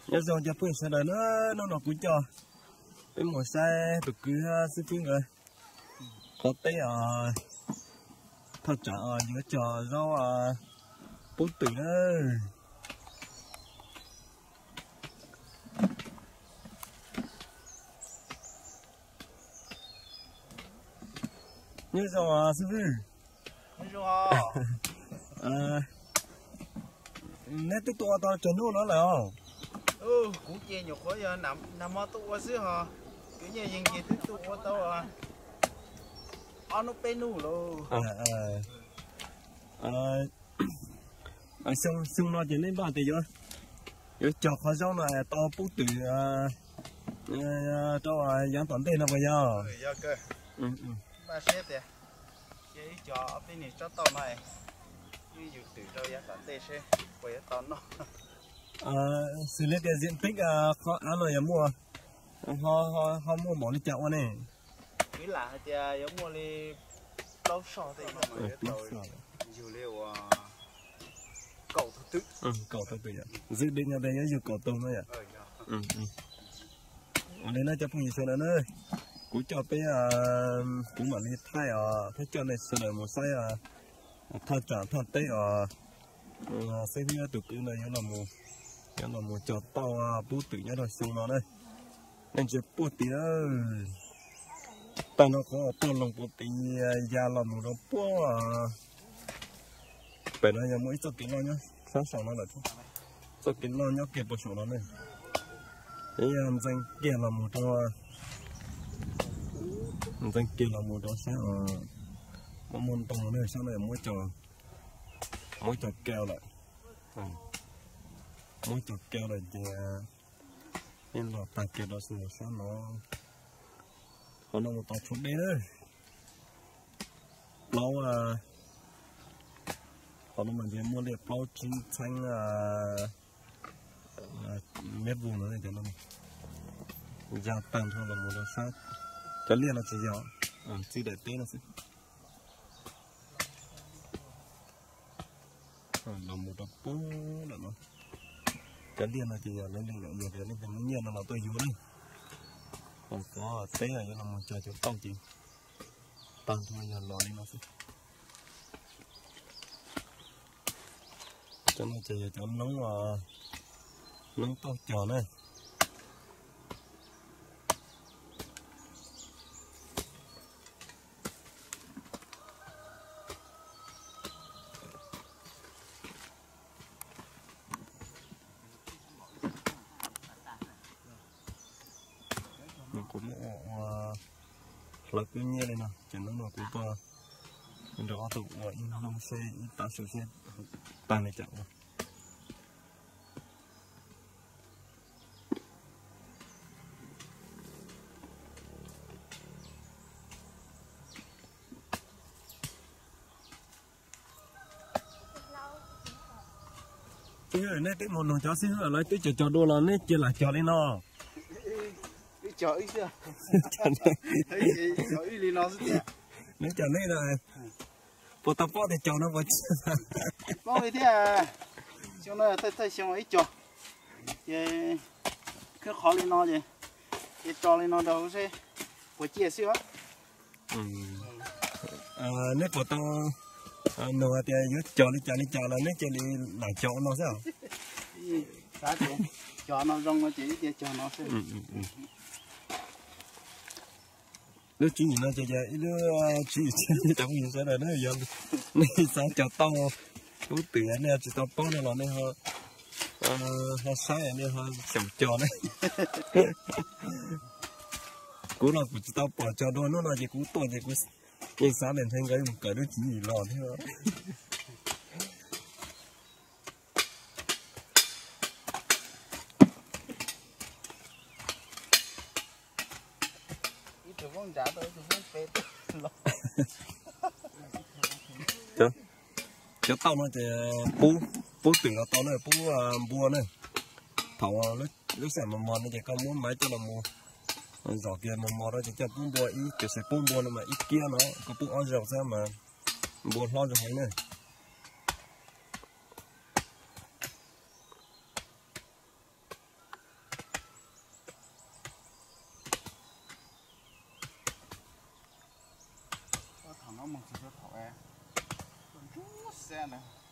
Nyob zoo cov phooj ywg sawv daws na, hnub no kuv coj peb mus saib tus kwv xib fwb nkawd qhov teb os, thaj tsam os yuav cog zaub pub twm na. Nyob zoo xib fwb. Neb twb tuaj ua tau tsawg hnub no lawm os? Kuv ces nyuam qhuav yog nag hmo tuaj ua xwb ho, kuv nyiaj yees ces twb tuaj ua tau ob hnub peb hnub lauj. Xyoo no ces nej npaj tias yuav cog qhov zaub no tau pub twm rau yav tom ntej no puas yog? Npaj siab tias cia ib co ob peb niag tsob tauj no yug twm rau yav tom ntej seb puas yuav tau noj. Xws li tias diện tích qhov av no yog muaj, ho muaj npaum li cas ua ne? Kuv lam hais tias yuav muaj li plaub soj tej no, yug li uas kaum tug twm, kaum tug twm yom, dự định no tias yuav yug kaum tug no yom. Ua li no cov phooj ywg sawv daws na, kuv coj peb, kuv mam li thaij os, thiab coj nej sawv daws mus saib thaj tsam thaj teb os. Xib fwb tus kwv no yuav los cog tauj pub twm nyob rau xyoo no na. Nej ntsia puag tid, tag nrho qhov puag loo puag tid ya los mus rau puag pem no yog muaj ib txoj kev loj nyob sab saum no lawm. Txoj kev loj nyob kiag puag saum no ne, yog ntxeev kiag los mus rau, ntxeev kiag los mus rau sab muaj muaj ntoo ne, sab no muab cog keo lawm. Muab cog keo lawm ces yeej los tag kiag rau sab no. Qhov no mus tod tshuav dej na. Plaub, qhov no mas ntshe muaj liaj plaub tsib txheeb mét vuông no, cov no ya tag nrho los mus rau sab. Cov liaj no tsis yog, txij daim teb no xwb. Los mus rau pub lawm no. Cov liaj no ces yog lawv leej lawm, yog tias leej twg muaj nyiaj no los tuaj yuav ne. Hos cov teb yuav los mus cog cov tauj ces tag nrho yog los li no xwb. Cov no ces yog cov noob, noob tauj cog na. Kuv muab ua hlawv kub nyiab li no ces hnub no kuv tuaj nrog ob tug ua ib hnub seb ib tav su seb tag li cas ua. Neb twb mus nug cov xib hwb lawv twb cog cog dua los neb cia lam cog li no. Neb cog neb, puas tau paub tias cog no puas tsis paub li thiab. Xyoo no thawj thawj xyoo ib cog, ces khwb qhov li no ces, ces tso li no rau seb puas ciaj xwb os. Neb puas tau nug hais tias yuav cog li cas li cas los neb cia li lam cog ua no xwb os. Xav tias cog no zoo no ces ib tias cog no xwb. Lub tswv yim no ces yog ib lub tswv yim tshiab rau phooj ywg sawv daws na, yog nej xav cog tauj pub twm nej tsis tau paub no los nej ho saib nej ho xyaum cog na. Kuv los kuv tsis tau pom cog dua hnub no ces kuv tuaj ces kuv yeej xav tias ntshe nkawd mus kawm lub tswv yim los thiab. Cov tauj no ces pub twm los tau na, pub npua na. Thaum lub sij hawm mos mos no ces koj muab maiv coj los mus zom kiag mos mos rau ces coj pub npua ib, tiam sis pub npua no mas ib kiab no koj pub ob zaug xwb mas npua hlob zoo heev na. Moog txiv sua thaum ntsuab xab ntawd.